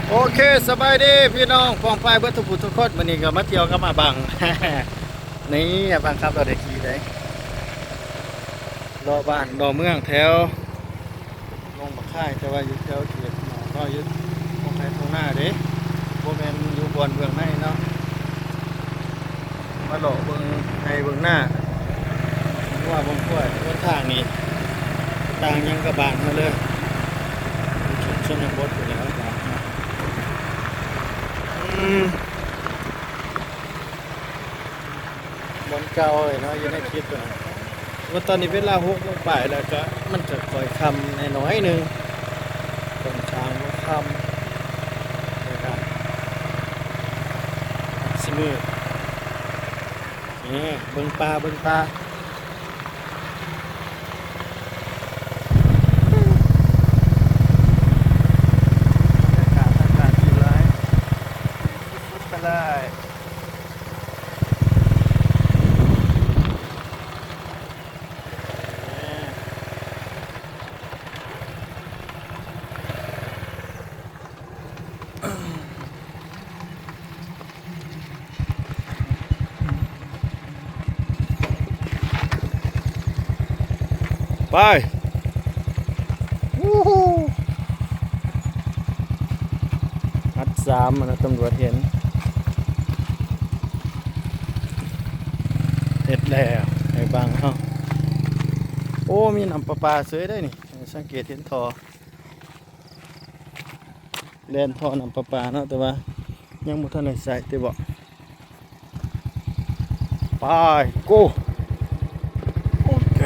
ໂອເຄ ສະບາຍດີພີ່ນ້ອງປ້ອງປາຍເບິດທຸກຜູ້ທຸກຄົນ. ມື້ນີ້ກໍມາທ່ຽວກັບອາບັງ ນີ້ອາບັງຂັບລົດໄດ້ຂີ່ໄດ້ ເລາະບ້ານເລາະເມືອງແຖວໜອງບັກຄາຍ ແຕ່ວ່າຢູ່ແຖວເຂດໜອງເນາະ ຢູ່ທົ່ງໄຮ່ທົ່ງນາເດ້ ບໍ່ແມ່ນຢູ່ບ່ອນເບື້ອງໃນເນາະ. ມາເລາະເບິ່ງໄຮ່ເບິ່ງນາ ງົວເບິ່ງຄວາຍ. ຫົນທາງນີ້ຕ່າງຫຍັງກັບບ້ານເຮົາເລີຍ ຊົນນະບົດຢູ່ແລ້ວ. ອືມ ບ່ອນເກົ່າເລີຍເນາະ ຢູ່ໃນຄລິບເນາະ. ວ່າຕອນນີ້ເວລາຫົກໂມງປາຍແລ້ວ ກະມັນກະຄ່ອຍຄ່ຳແດ່ໜ້ອຍໜຶ່ງ ຂ້ອນຂ້າງວ່າຄ່ຳ ແລ້ວກະຊິມືດ. ນີ້ເບິ່ງປ່າ ເບິ່ງປ່າ ບັນຍາກາດອາກາດດີຫຼາຍ ສຸດໆໄປເລີຍ. ໄປ ວູ້ ອັດສາມນະ ຕຳຫຼວດເຫັນ ເຮັດແລ້ວ ໃຫ້ບັງເຮົາ. ໂອ້ ມີນ້ຳປະປາເສີຍໄດ໋ນີ້ ສັງເກດເຫັນທໍ່ ແລ່ນທໍ່ນ້ຳປະປາເນາະ ແຕ່ວ່າຍັງບໍ່ທັນໄດ້ໃຊ້ຕິເບາະ. ໄປ ໂກ ໂອເຄ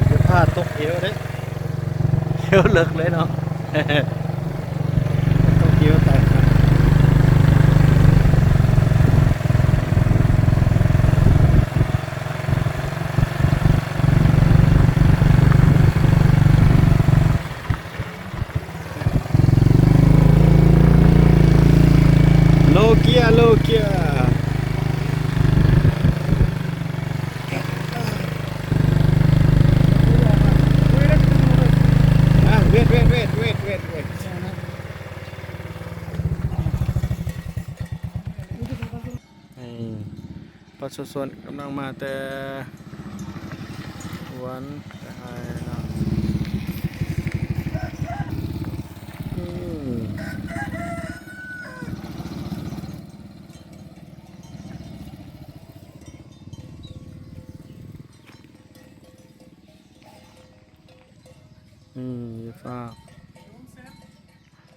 ຢ່າພາຕົກເຫວເດ້ ເຫວເລິກເລີຍເນາະ. ໂລເກຍ ໂລເກຍ. ອ່າ ເວດ ເວດ ເວດ ເວດ ເວດ ເວດ. ນີ້ປະຊາຊົນກຳລັງມາແຕ່ສວນ ແຕ່ໄຮ່ເນາະ. ອືມ ອືມ ຢ່າຟ້າວ.